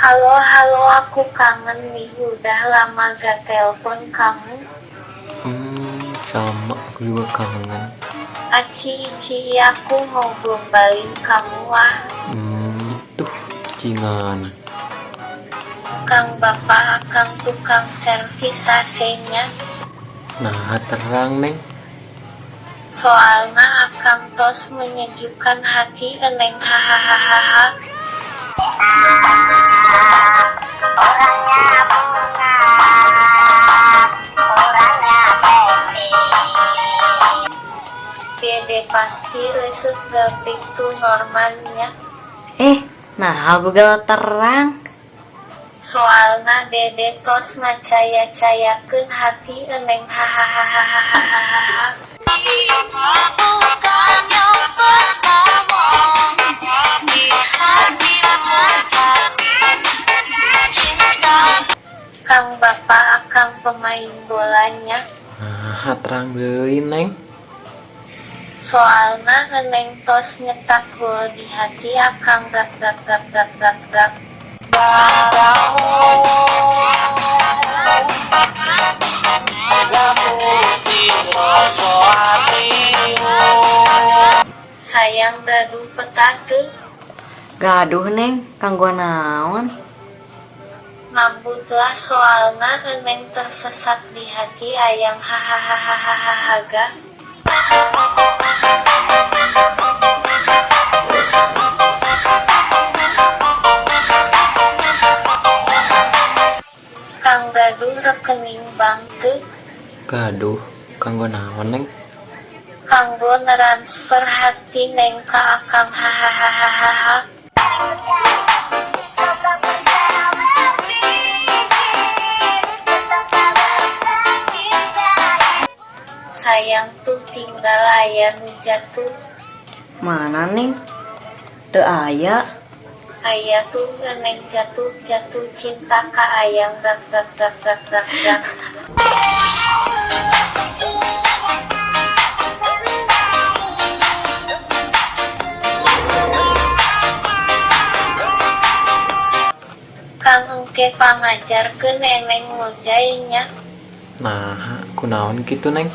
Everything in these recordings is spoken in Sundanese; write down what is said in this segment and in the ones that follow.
Halo halo, aku kangen nih, udah lama gak telepon kamu. Sama, aku juga kangen. Aci ici, aku mau gombalin kamu ah. Tuh, cingan. Kang bapak akang tukang servis AC-nya. Nah, terang, Neng. Soalnya akang tos menyejukkan hati eneng, hahaha. Orangnya bunga, orangnya seksi. Dede pasti resep gaprik tuh normalnya. Eh, nah Google terang. Soalna dede tos ngacaya-cayakeun hati eneng, hahaha. Bukan yang pertama di hatimu, cinta. Kang bapak akang pemain bolanya. Nah, terang deui, Neng. Soalna eneng tos nyetak gol di hati akang, gak gak gak gak gak gak. Ngapusi rasa atimu. Sayang, gaduh peta teu? Gaduh, Neng, kanggo naon? Ngambutlah, soalna eneng tersesat di hati ayang, hahaha ga. Kang, gaduh rekening bank teu? Gaduh, kanggo naon, Neng? Kanggo transfer hati neng ka akang, hahaha. Sayang, tuh tinggal aya nu jatuh. Mana, Neng? Teu aya. Aya tuh, eneng jatuh jatuh cinta ka ayang, gak gak gak gak gak gak. Kang, engke pangajarkeun eneng ngojaynya. Nah, kunaon gitu, Neng?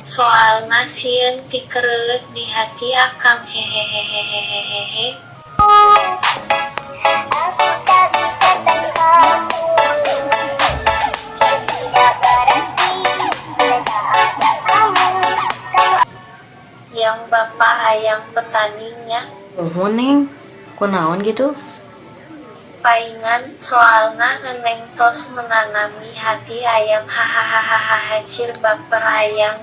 Soalna sieun tikereuleut di hati akang, hehehehehehe. Aku tak bisa tanpamu. Tidak berarti tak ada kamu. Kamu Yang bapak ayang petaninya. Muhun, Neng, kunaon gitu? Paingan, soalna eneng tos menanami hati ayang, hahaha, cir baper ayang.